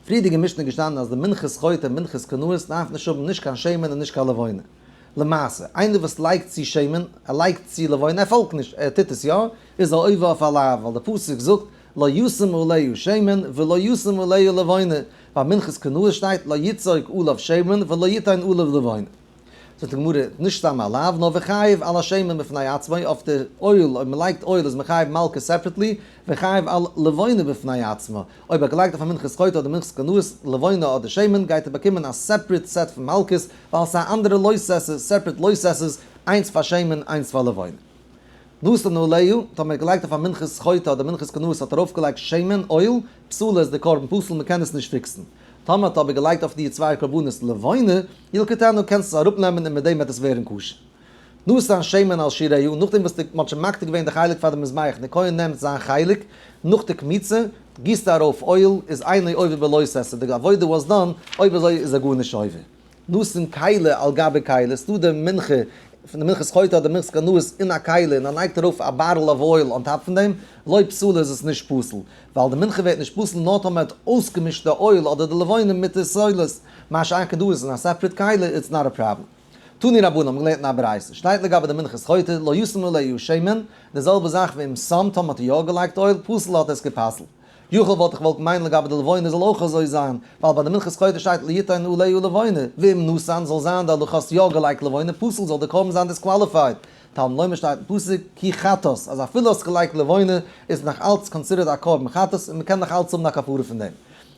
פריערדיגע משנה איז געשטאנען אז די מנחת חוטא און מנחת קנאות דארף נישט האבן נישט קיין שמן און נישט קיין לבונה. למעשה, איינער וואס לייגט צו שמן, ער לייגט צו לבונה, ער פאלגט נישט, ער טוט עס יא, איז ער עובר אויף א לאו, ווייל די פסוק זאגט לא ישים עליה שמן ולא ישים עליה לבונה, ביי מנחת קנאות שטייט לא יצוק עליו שמן ולא יתן עליו לבונה. זאגט די גמרא, נישט סתם א לאו, נאר וחייב על השמן בפני עצמו, אויף די oil, אויב מען לייגט oil איז מען חייב מלקות separately, וחייב על לבונה בפני עצמה, אויב ער האט געלייגט אויף א מנחת חוטא אדער מנחת קנאות לבונה אדער שמן גייט ער באקומען א separate set פון מלקות, ווייל עס איז א אנדערע לא תעשה, separate לא תעשה'ס, איינס פאר שמן איינס פאר לבונה. נתן עליה, טאמער האט געלייגט אויף א מנחת חוטא אדער מנחת קנאות האט ארויפגעלייגט שמן, oil, פסולה איז די קרבן פסול מען קען עס נישט fix ן. טאמער האט אבער געלייגט אויף די צוויי קרבנות לבונה, ילקטנו קענסט עס אראפנעמען און מיט דעם וועט עס ווערן כשר. נתן שמן על שיריו, נאכדעם וואס די מ'האט שוין מקטיר געווען די חלק פאר די מזבח, די כהן נעמט זיין חלק, נאך די קמיצה, גיסט ער ארויף oil, איז אינו עובר בלא תעשה, די עבודה was done, אויב אזוי איז ער גארנישט עובר. נתן כלי על גבי כלי, ס'דא די מנחה, פון די מנחת חוטא אדער מנחת קנאות אין א כלי און ער לייגט ארויף א bottle of oil on top פון דעם, לא פסולה איז עס נישט פסול, ווייל די מנחה ווערט נישט פסול נאר טאמער ער האט אויסגעמישט די oil אדער די לבונה מיט די סולת, מה שאין כן דא איז אין א separate כלי, it's not a problem. תנו רבנן האבן געלערנט אין א ברייתא, שטייט לגבי די מנחת חוטא, לא ישים עליה שמן, די זעלבע זאך ואם שם, טאמער האט ער יא געלייגט oil, פסול האט עס גע'פסל'ט. יכול וואלט איך געוואלט מיינען לגבי די לבונה זאל אויך אזוי זיין, ווייל ביי די מנחת חוטא שטייט לא יתן עליה לבונה, ואם נתן זאל זיין די הלכה האסט יא געלייגט לבונה פסול זאל די קרבן זיין disqualified, תלמוד לומר שטייט אין פסוק כי חטאת אז אפילו האסט געלייגט לבונה איז נאך אלץ considered א קרבן חטאת און מ'קען נאך אלץ האבן א כפרה פון דעם.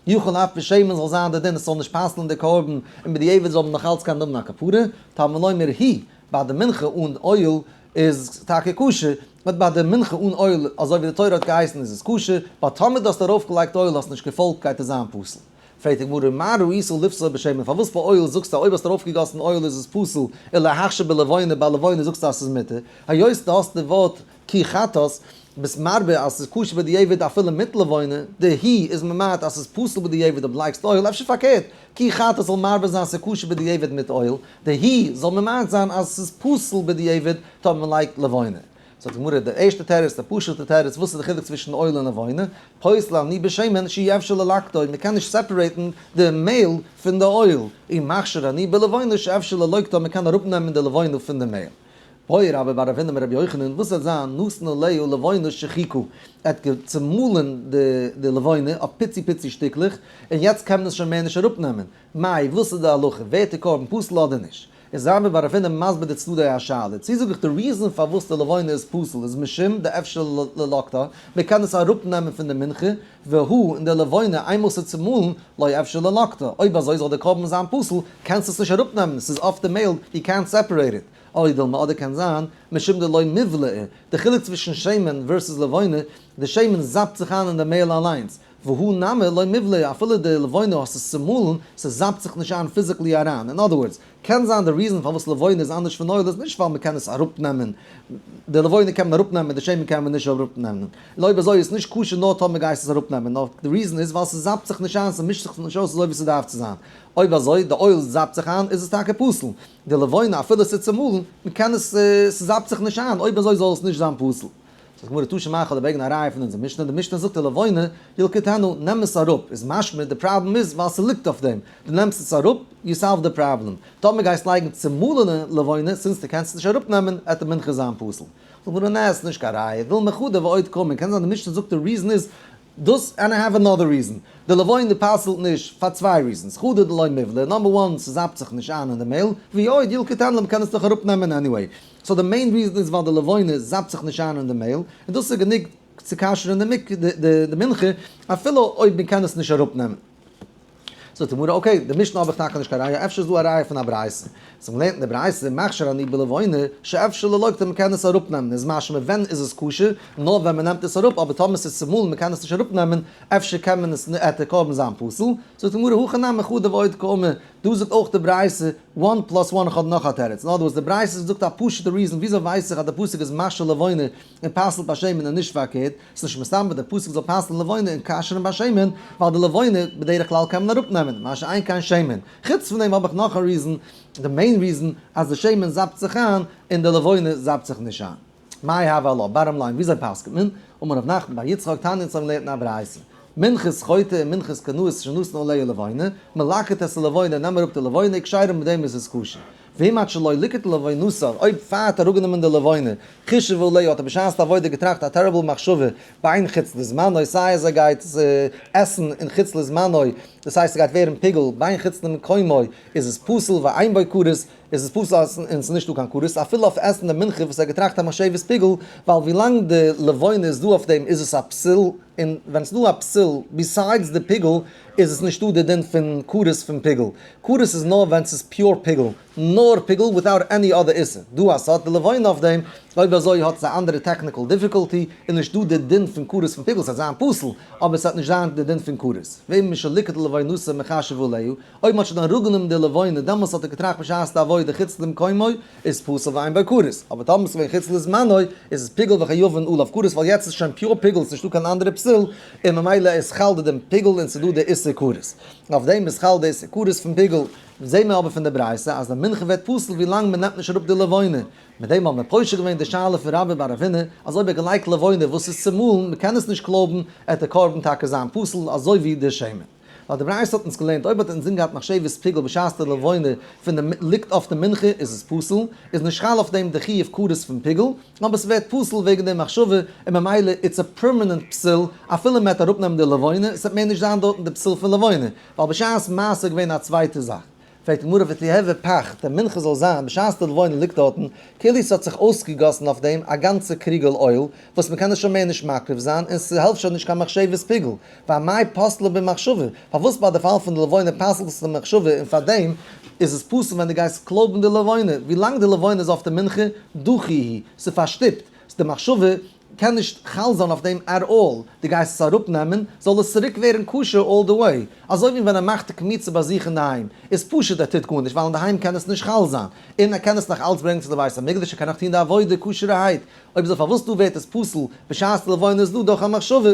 יכול אף בשמן זאל זיין די דין עס זאל נישט פסל'ן די קרבן און בדיעבד זאל מען נאך אלץ קענען האבן א כפרה, תלמוד לומר הוא ביי די מנחה אן oil איז טאקע כשר, but ביי די מנחה אן oil אזוי ווי די תורה האט געהייסן איז עס כשר, but טאמער דו האסט ארויף געלייגט oil האסט נישט געפאלגט גייט עס זיין פסול. פרעגט די גמרא מה ראית לפסול בשמן פארוואס ביי oil זאגסטו אויב האסט ארויף געגאסן oil איז עס פסול ולהכשיר בלבונה ביי לבונה זאגסטו אז ס'איז מותר, היות דו האסט די ווארט כי חטאת ביסט מרבה אז ס'איז כשר בדיעבד אפילו מיט לבונה, די הוא איז ממעט אז ס'איז פסול בדיעבד אויב לייגסט oil, אפשר פארקערט, כי חטאת זאל מרבה זיין ס'איז כשר בדיעבד מיט oil, די הוא זאל ממעט זיין אז ס'איז פסול בדיעבד טאמער מ'לייגט לבונה. זאגט די גמרא די ערשטע תירוץ, די פשוט'ע תירוץ, וואס איז די חילוק צווישן oil און לבונה? פוסל אני בשמן שאי אפשר ללקטו, מ'קען נישט separate ן די מעהל פון די oil, און מכשיר אני בלבונה שאפשר ללקטו, מ'קען אראפנעמען די לבונה פון די מעהל. בעי רבה בר רב הונא מרבי יוחנן, וואס וועט זיין נתן עליה לבונה שחוקה, ער האט צומאלען די לבונה אויף פיצי פיצי שטיקלעך, און יעצט קען מען עס שוין מער נישט אראפנעמען, מאי, וואס איז די הלכה, ווערט די קרבן פסול אדער נישט? איז רבה בר רב הונא מסביר די צדדי השאלה, צו זאג איך די reason פארוואס די לבונה איז פסול איז משום דאפשר ללקטה, מען קען עס אראפנעמען פון די מנחה, והא און די לבונה איינמאל ס'איז צומאלן, לא אפשר ללקטה, אויב אזוי זאל די קרבן זיין פסול, קענסט עס נישט אראפנעמען, ס'איז אויף די מעהל, יו קענט סעפערעיט איט. או דילמא אדער קען זיין, משום דלא מיבלע, די חילוק צווישן שמן versus לבונה, די שמן זאפט זיך איין אין די מעהל אליינס, והא נמי לא מיבלע, אפילו די לבונה האסט עס צומאלן, ס'זאפט זיך נישט איין physically אריין, אין other words, קען זיין די reason פארוואס לבונה איז אנדערש פון oil איז נישט ווייל מ'קען עס אראפנעמען, די לבונה קען מען אראפנעמען, די שמן קען מען נישט אראפנעמען, און אויב אזוי איז נישט כשר נאר טאמער גייסט עס אראפנעמען, נאר די reason איז ווייל ס'זאפט זיך נישט איין, ס'מישט זיך נישט אויס אזוי ווי ס'דארף צו זיין, אויב אזוי די oil זאפט זיך איין איז עס טאקע פסול, די לבונה אפילו ס'איז צומאלן, מ'קען עס, ס'זאפט זיך נישט איין, אויב אזוי זאל עס נישט זיין פסול. זאגט גמרא תא שמע כ'וועל דיר ברענגען א ראיה פון אונזער משנה, די משנה זאגט ולבונה ילקטנה, נעם עס אראפ, איז משמע די פראבלעם איז ווייל ס'ליגט אויף דעם, דו נעמסט עס אראפ, you solve די פראבלעם, טאמער גייסט לייגן צומאלענע לבונה, since דו קענסט עס נישט אראפנעמען, עט די מנחה זיין פסול. זאגט גמרא נע, ס'נישט קיין ראיה, וויל מחדא ועוד קאמר, קען זיין די משנה זאגט די reason איז דאס and I have another reason, די לבונה פסל'ט נישט פאר צוויי reasons, חדא דלא מיבלע, number one ס'זאפט זיך נישט איין אין די מעהל, ועוד ילקטנה מ'קען עס דאך אראפנעמען anyway, so די main reason איז ווייל די לבונה זאפט זיך נישט איין אין די מעהל, און דאס איז גענוג צו כשר'ן די מנחה אפילו אויב מ'קען עס נישט אראפנעמען. זאגט די גמרא, okay, די משנה האב איך טאקע נישט קיין ראיה, אפשר איז דא א ראיה פון א ברייתא. so מ'לערנט אין די ברייתא, מכשיר אני בלבונה, שאפשר ללקטה מ'קען עס אראפנעמען, איז משמע ווען איז עס כשר, נאר ווען מ'נעמט עס אראפ, אבער טאמער ס'איז צומאלן מ'קען עס נישט אראפנעמען, אפשר קען מען עס עט די קרבן זיין פסול. זאגט די גמרא, הכא נמי חדא ועוד קאמר, דא זאגט אויך די ברייתא, one plus one איך האב נאך א תירוץ, נאר דא איז די ברייתא זאגט א פשוטע reason וויאזוי ווייס איך אז די פסוק איז מכשיר לבונה און פסל'ט ביי שמן און נישט פארקערט, ס'איז נישט מסתבר די פסוק זאל פסל'ן לבונה און כשר'ן ביי שמן, ווייל די לבונה בדרך כלל קען מען אראפנעמען, מה שאין כן שמן. חוץ פון דעם האב איך נאך א reason, די main reason, אז די שמן זאפט זיך איין, און די לבונה זאפט זיך נישט איין. מאי הוה עלה, bottom line, וויאזוי פסק'נט מען? אמר רב נחמן בר יצחק תניא אונז האבן געלערנט אין א ברייתא, מנחת חוטא און מנחת קנאות שנתן עליה לבונה, מלקט את הלבונה, נעם אראפ די לבונה, כשרה מיט דעם איז עס כשר. ואם עד שלא ליקט לבונתה, אויב פאר האט אראפגענומען די לבונה, חישב עליה, האט ער בשעת די עבודה געטראכט א terrible מחשבה, בין חוץ לזמנו, סיי אז ער גייט עסן אין חוץ לזמנו, דאס הייסט ס'גייט ווערן פיגול, בין חוץ למקומו, איז עס פסול, ואין בו כרת, איז עס פסול און ס'איז נישטא קיין כרת, אפילו אויף עסן די מנחה וואס ער האט געטראכט א מחשבת פיגול, ווייל ווילאנג די לבונה איז דא אויף דעם איז עס א פסול, און ווען ס'איז דא א פסול besides די פיגול, איז עס נישטא די דין פון כרת פון פיגול. כרת איז נאר ווען ס'איז pure פיגול, נאר פיגול without any other איסור. דא אז ס'האט די לבונה אויף דעם, אויב אזוי האט עס א אנדערע technical difficulty, איז נישטא די דין פון כרת פון פיגול, ס'וועט זיין פסול, אבער ס'וועט נישט זיין די דין פון כרת. ואם משליקט לבונתה מחשב עליה, אויב מ'האט שוין אראפגענומען די לבונה, דעמאלס האט ער געטראכט בשעת די עבודה חוץ למקומו, איז פסול ואין בו כרת. אבער טאמער ס'איז געווען חוץ לזמנו, איז עס פיגול וחייבין עליו כרת, ווייל יעצט איז שוין pure פיגול, ס'איז נישטא קיין אנדערע פסול, און ממילא איז חל די דין פיגול און ס'איז דא די איסור כרת. אויף דעם איז חל די איסור כרת פון פיגול. זעהן מיר אבער פון די ברייתא אז די מנחה ווערט פסול ווי לאנג מ'נעמט נישט אראפ די לבונה. מיט דעם האבן מיר פושט געווען די שאלה פון רבה בר רב הונא, אז אויב ער געלייגט לבונה וואס איז צומאלן, מ'קען עס נישט קלויבן, עט די קרבן טאקע זיין פסול אזוי ווי די שמן. ווייל די ברייתא האט אונז געלערנט אויב האט אינזין געהאט מחשבת פיגול בשעת די לבונה פון די ליגט אויף די מנחה איז עס פסול, איז נישט חל אויף דעם די חיוב כרת פון פיגול, אבער ס'ווערט פסול וועגן די מחשבה און ממילא it's a permanent פסול אפילו מ'וועט אראפנעמען די לבונה, ס'וועט מער נישט זיין דארטן די פסול פון לבונה, ווייל בשעת מעשה איז געווען א צווייטע זאך. פרעגט די גמרא ותיהוי פך, די מנחה זאל זיין בשעת די לבונה ליגט דארטן, כאילו ס'האט זיך אויסגעגאסן אויף דעם א גאנצע קריגל oil, וואס מ'קען עס שוין מער נישט מקריב זיין, און ס'העלפט שוין נישט קיין מחשבת פיגול, ואמאי פסלה במחשבה, פארוואס ביי די פאל פון די לבונה פסל'ט עס די מחשבה און פארדעם איז עס פסול ווען דו גייסט קלויבן די לבונה, ווילאנג די לבונה איז אויף די מנחה, דחי היא, ס'פארשטופט, די מחשבה קען נישט חל זיין אויף דעם at all, דו גייסט עס אראפ נעמען, זאל עס צוריק ווערן כשר all the way, אזוי ווי ווען ער מאכט די קמיצה ביי זיך אינדערהיים, איז פשוט ער טוט גארנישט ווייל אינדערהיים קען עס נישט חל זיין, און ער קען עס נאך אלץ ברענגען צו די בית המקדש, ער קען נאך טון די עבודה כשר'ערהייט, אויב אזוי פארוואס דא ווערט עס פסול בשעת די לבונה איז דא דורך א מחשבה?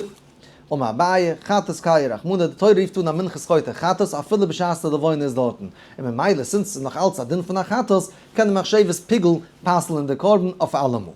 אמר אביי, חטאת קרייה רחמנא, די תורה רופט אן א מנחת חוטא חטאת אפילו בשעת די לבונה איז דארטן, און ממילא since ס'איז נאך אלץ א דין פון א חטאת, קען די מחשבת פיגול פסל'ן די קרבן אויף אלעמאל.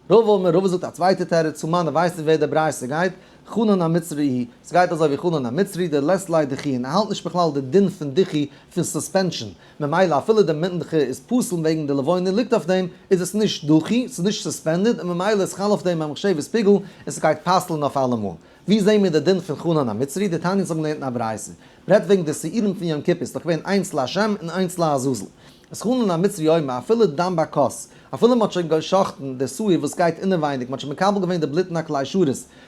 רבא אמר, רבא זאגט א צווייטע תירוץ, הא מני ווייסט ווער די ברייתא גייט, חנן המצרי היא, ס'גייט אזוי ווי חנן המצרי, דלית ליה דחויין, ער האלט נישט בכלל די דין פון דיחוי פון suspension, ממילא אפילו די מנחה איז פסול וועגן די לבונה ליגט אויף דעם, איז עס נישט דחוי, ס'איז נישט suspended, און ממילא איז חל אויף דעם א מחשבת פיגול, און ס'גייט פסל'ן אויף אלעמאל. ווי זעהן מיר די דין פון חנן המצרי? דתניא אונז האבן געלערנט אין א ברייתא. מ'רעדט וועגן די שעירים פון יום כיפור, ס'איז דאך געווען איינס לה' און איינס לעזאזל. איז חנן המצרי אומר אפילו דם בכוס, אפילו מ'האט שוין גע'שחט'ן די שעיר וואס גייט אינעווייניג, מ'האט שוין מקבל געווען די בלוט אין א כלי שרת,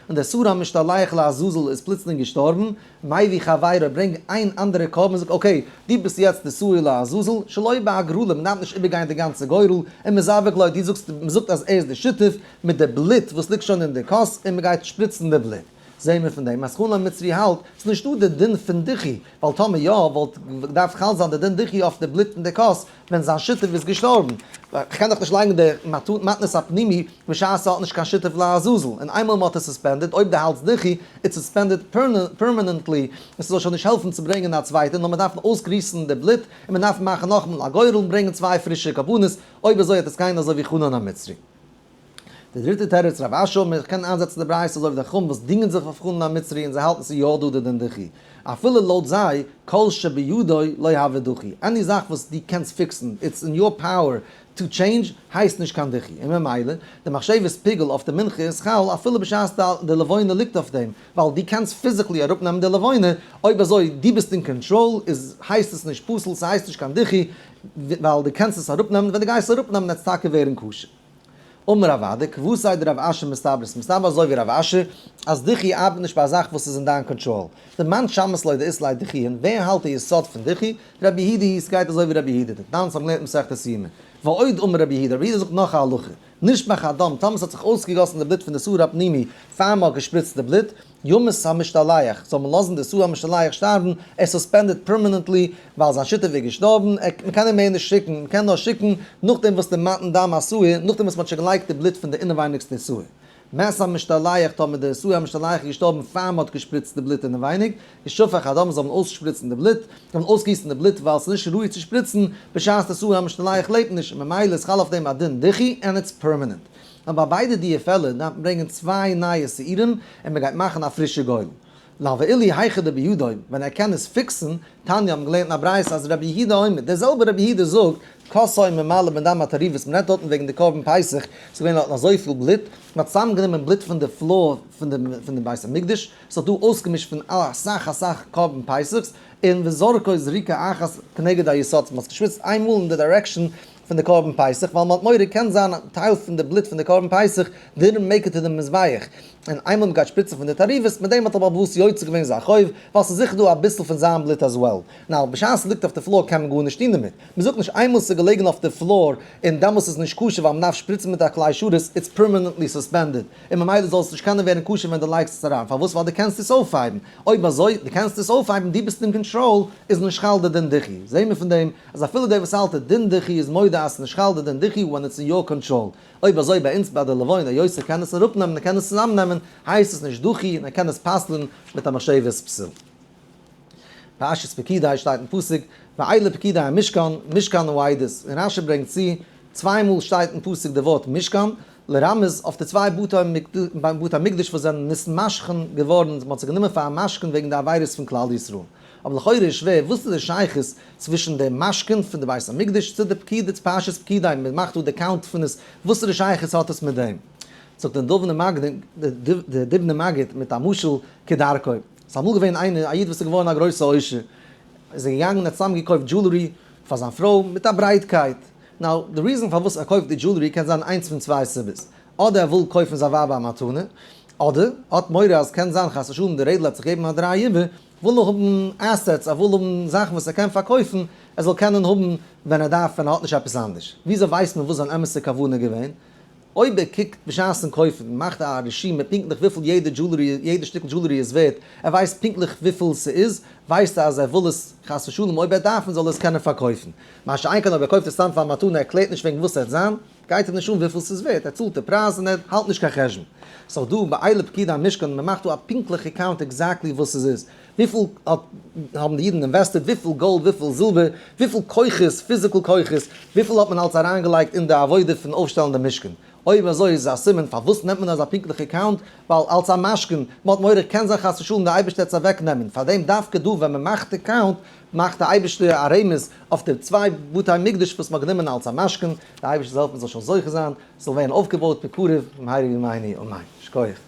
און דער שעיר המשתלח לעזאזל איז פלוצלינג געשטארבן, מביא חבירו ברענג איין אנדערע קרבן און זאג okay, דו ביסט יעצט די שעיר לעזאזל, שלא בהגרלה, מ'דארף נישט איבערגיין די גאנצע גורל, און מזווג לו, דו זאגסט, מ'זאגט אז ער איז די שותף, מיט די בלוט וואס ליגט שוין אין די כוס, און מ'גייט שפריצן די בלוט. זעהן מיר פון דעם אז חנן המצרי האלט ס'איז נישטא די דין פון דיחוי, ווייל טאמער יא וואלט געדארפט חל זיין די דין דיחוי אויף די בלוט אין די כוס ווען זיין שותף איז געשטארבן. כ'קען דאך נישט לייגן די מתנת הפנימי בשעת ס'האט נישט קיין שותף לעזאזל, און איינמאל מ'האט עס suspended, אויב דו האלטסט דיחוי, it's suspended permanently, און ס'זאל שוין נישט העלפן צו ברענגען א צווייטע, נאר מ'דארף אויסגריסן די בלוט, און מ'דארף מאכן נאכאמאל א גורל און ברענגען צוויי פרישע קרבנות, אויב אזוי וועט עס גיין אזוי ווי חנן המצרי. די דריטע תירוץ, רב אשי אמר, איך קען איינזעצן די ברייתא אזוי ווי די חכמים וואס דינגען זיך אויף חנן המצרי און זיי האלטן ס'איז יא דא די דין דיחוי. אפילו לויט זיי, כל שבידו לא הוי דחי. Any זאך וואס דו קענסט פיקסן, it's in your power to change, הייסט נישט קיין דיחוי. און ממילא, די מחשבת פיגול אויף די מנחה איז חל אפילו בשעת די לבונה ליגט אויף דעם, ווייל דו קענסט physically אראפנעמען די לבונה, אויב אזוי דו ביסט אין control איז הייסט עס נישט פסול, ס'הייסט נישט קיין דיחוי, ווייל דו קענסט עס אראפנעמען, ווען דו גייסט עס אראפנעמען וועט עס טאקע ווערן כשר. אמר רב אדא, כוותיה דרב אשי מסתברא, ס'מסתבר אזוי ווי רב אשי, אז דיחוי ארבעט נישט ביי א זאך וואס איז אין דיין קאנטראל. דמאן שמעת ליה דאית ליה דיחויין, ווער האלט די יסוד פון דיחוי? רבי יהודה היא, ס'גייט אזוי ווי רבי יהודה, דתנן האבן געלערנט מסכת יומא. ועוד אמר רבי יהודה, רבי יהודה זאגט נאך א הלכה, נשפך הדם, טאמער ס'האט זיך אויסגעגאסן די בלוט פון די שעיר הפנימי פאר מ'האט געשפריצט די בלוט, ימות המשתלח, זאל מען לאזן די שעיר המשתלח שטארבן, ער suspended permanently, ווייל זיין שותף איז געשטארבן, ער מ'קען אים מער נישט שיקן, מ'קען נאר שיקן נאכדעם וואס די מתן דם השעיר, נאכדעם וואס מ'האט שוין געלייגט די בלוט פון די אינעווייניגסטע שעיר. מת המשתלח, טאמער די שעיר המשתלח איז געשטארבן פאר מ'האט געשפריצט די בלוט אינעווייניג, ישפך הדם זאל מען אויסשפריצן די בלוט, זאל מען אויסגיסן די בלוט ווייל ס'איז נישט ראוי צו שפריצן בשעת די שעיר המשתלח לעבט נישט, ממילא איז חל אויף דעם א דין דיחוי and it's permanent. נאר ביי ביידע דיע פעלער דארף מען ברענגען צוויי נייע שעירים און מען גייט מאכן א פרישע גורל. לא ואילו היכא דבידו, ווען ער קען עס פיקסן, תניא האבן געלערנט אין א ברייתא אז רבי יהודה אומר, דער זעלבער רבי יהודה זאגט, כסהו ממלא בדם התערובת, מען רעדט דארטן וועגן די קרבן פסח, ס'איז געווען דארטן אזויפיל בלוט, מען האט צוזאמגענומען בלוט פון די floor פון די פון די בית המקדש, ס'האט דא אויסגעמישט פון אסאך אסאך קרבן פסח'ס, און וזרקו זריקה אחת כנגד היסוד, מען האט עס געשפריצט איינמאל אין די direction פון די קרבן פסח, ווייל מען האט מורא קען זיין א טייל פון די בלוט פון די קרבן פסח didn't make it to די מזבח, און איינמאל מען גייט שפריצן פון די תערובות, מיט דעם האט דער בעל הבית יוצא געווען זיין חוב, ווייל ס'איז זיכער דא אביסל פון זיין בלוט as well. Now, בשעת ס'ליגט אויף די floor קען מען גארנישט טון דערמיט. מען זאגט נישט איינמאל ס'איז געלעגן אויף די floor און דעמאלס איז נישט כשר ווייל מען דארף שפריצן מיט א כלי שרת, it's permanently suspended, און ממילא זאל עס נישט קענען ווערן כשר ווען דו לייגסט עס אריין, פארוואס? ווייל דו קענסט עס אויפהייבן. אויב אזוי, דו קענסט עס אויפהייבן, דו ביסט אין control, איז נישט חל די דין דיחוי. זעהן מיר פון דעם אז אפילו דער וואס האלט די דין דיחוי איז מודה אז ס'איז נישט חל די דין דיחוי when it's in your control. אויב אזוי ביי אונז ביי די לבונה, היות ער קען עס אראפנעמען און קען עס צוזאמנעמען, הייסט עס נישט דחי און ער קען עס פסל'ן מיט א מחשבת פסול. פרשת פקודי שטייט אין פסוק, ואלה פקודי המשכן, משכן העדות, און רשי ברענגט צו, צוויי מאל שטייט אין פסוק די ווארט משכן, לרמז אויף די צוויי בתי מקדש וואס זענען נתמשכן געווארן, מען האט זיי גענומען פאר א משכן וועגן די עבירות פון כלל ישראל. אבער לכאורה איז שווער, וואס איז די שייכות צווישן די משכן פון די בית המקדש צו די פקודי פרשת פקודי, מען מאכט דא די count פון עס, וואס איז די שייכות האט עס מיט דעם? זאגט דער דובנער מגיד, דער דובנער מגיד מיט א משל כדרכו. ס'איז אמאל געווען איינער, א איד וואס איז געווארן א גרויסע עושר, איז ער געגאנגען און האט צוזאם געקויפט jewelry פאר זיין פרוי מיט א ברייטקייט. Now, די reason פארוואס ער קויפט די jewelry קען זיין איינס פון צוויי סיבות, אדער ער וויל קויפן זיין ווייב א מתנה, אדער האט מורא אז קען זיין חס ושלום די רעדל וועט זיך געבן א דריי איבער, וויל ער האבן assets, ער וויל האבן זאכן וואס ער קען פארקויפן, ער זאל קענען האבן ווען ער דארף, ווען ער האט נישט עפעס אנדערש. וויאזוי ווייסט מען וואס זיין אמת'ע כוונה איז געווען? אויב ער קוקט בשעת'ן קויפן, מאכט א רשימה פונקטליך וויפיל יעדע jewelry, יעדע שטיקל jewelry איז ווערט, ער ווייסט פונקטליך וויפיל ס'איז, ווייסט ער אז ער וויל עס, חס ושלום אויב ער דארף זאל ער עס קענען פארקויפן. מה שאין כן אויב ער קויפט עס סתם פאר א מתנה, ער קלערט נישט וועגן וואס ס'וועט זיין, גייט אים נישט אן וויפיל ס'איז ווערט, ער צאלט די פרייז און ער האלט נישט קיין חשבון. סאו דא ביי אלה פקודי המשכן, מ'מאכט דא א פונקטליכע count exactly וואס עס איז, וויפיל האט האבן די אידן invested, וויפיל גאלד, וויפיל זילבער, וויפיל כוחות, physical כוחות, וויפיל האט מען אלס אריינגעלייגט אין די עבודה פון אויפשטעלן די משכן. אויב אזוי איז עס א סימן פארוואס נעמט מען אזא פונקטליכע count, ווייל אלס א משכון, מען האט מורא קען זיין חס ושלום די אייבערשטער וועט עס אוועק נעמען, פארדעם דווקא דא ווען מען מאכט די count, מאכט די אייבערשטער א רמז אויף די צוויי בתי מקדש וואס מען האט גענומען אלס א משכון, די אייבערשטער זאל העלפן מען זאל שוין זוכה זיין, עס זאל ווערן אויפגעבויט בקרוב במהרה בימינו אמן. שכוח.